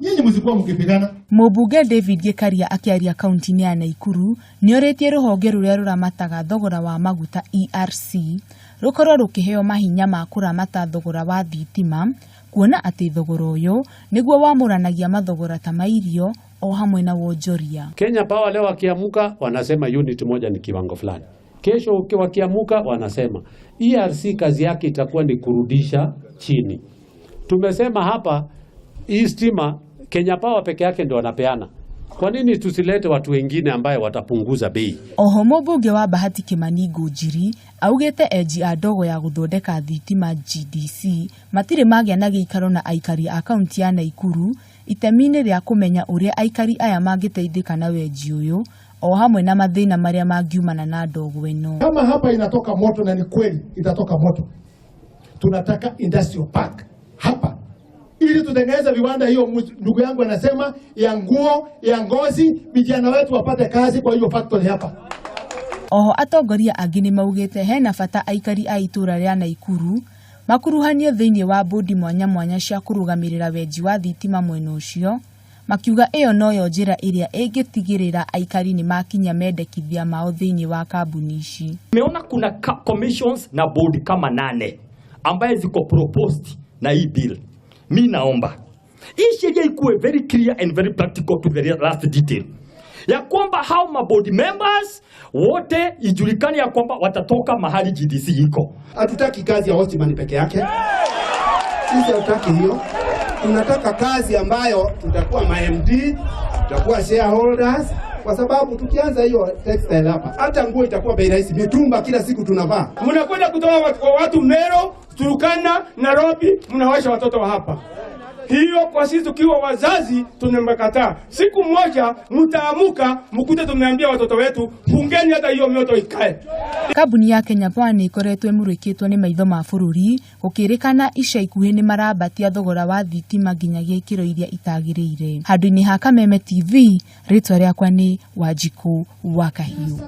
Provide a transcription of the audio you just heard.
Nyinyi msikuwa mkipigana. Mũmbunge David Gikaria akĩaria kaunti-inĩ ya Naikuru nĩorĩtie rũhonge rũrĩa rũramataga thogora wa maguta ERC rũkorwo rũkĩheo mahinya ma kũramata thogora wa thitima, kuona atĩ thogora ũyũ nĩguo wamũranagia mathogora ta ma irio o hamwe na wonjoria. Kenya Power leo wakiamuka wanasema unit moja ni kiwango fulani, kesho wakiamuka wanasema ERC kazi yake itakuwa ni kurudisha chini. Tumesema hapa hii stima Kenya Power peke yake ndio wanapeana. Kwa nini tusilete watu wengine ambaye watapunguza bei? Oho mũmbunge wa Bahati Kimani Ngũnjiri augĩte enji a ndogo ya gũthondeka thitima GDC matirĩ magĩa na gĩikaro na aikari a kaunti ya Naikuru itemi-inĩ rĩa kũmenya ũrĩa aikari aya mangĩteithĩka na wenji ũyũ o hamwe na mathĩna marĩa mangiumana na ndogo ĩno. Kama hapa inatoka moto, na ni kweli itatoka moto, tunataka industrial park hapa ili tutengeneze viwanda. Hiyo ndugu yangu anasema ya nguo, ya ngozi, vijana wetu wapate kazi kwa hiyo factory hapa. Oho atongoria angĩ nĩ maugĩte hena bata aikari a itũra rĩa Naikuru makuruhanio thĩinĩ wa bodi mwanya mwanya cia kũrũgamĩrĩra wenji wa thitima mwena ũcio, makiuga ĩyo noyo njĩra ĩrĩa ĩngĩtigĩrĩra aikari nĩ makinyia mendekithia mao thĩinĩ wa kambuni ici. Nimeona kuna commissions na board kama nane ambaye ziko proposed na hii bill. Mi naomba hii sheria ikuwe very clear and very practical to the last detail, ya kwamba hao maboard members wote ijulikane ya kwamba watatoka mahali GDC iko. Hatutaki kazi ya watchman peke yake, sisi hatutaki hiyo. Tunataka kazi ambayo tutakuwa ma MD, tutakuwa shareholders, kwa sababu tukianza hiyo textile hapa, hata nguo itakuwa bei rahisi, mitumba kila siku tunavaa. Mnakwenda kutoa watu Meru, Turkana, Nairobi, mnawasha watoto wa hapa. Hiyo kwa sisi tukiwa wazazi tumekataa. Siku moja mtaamuka mkute tumeambia watoto wetu fungeni hata hiyo mioto ikae. Kambuni ya Kenya Power nĩ ĩkoretwo ĩmũrĩkĩtwo nĩ maitho ma bũrũri gũkĩrĩkana ica ikuhĩ nĩ marambatia thogora wa thitima nginyagia ikĩro iria itagĩrĩire. Handũ-inĩ ha Kameme TV, rĩtwa rĩakwa nĩ Wanjikũ wa Kahiũ.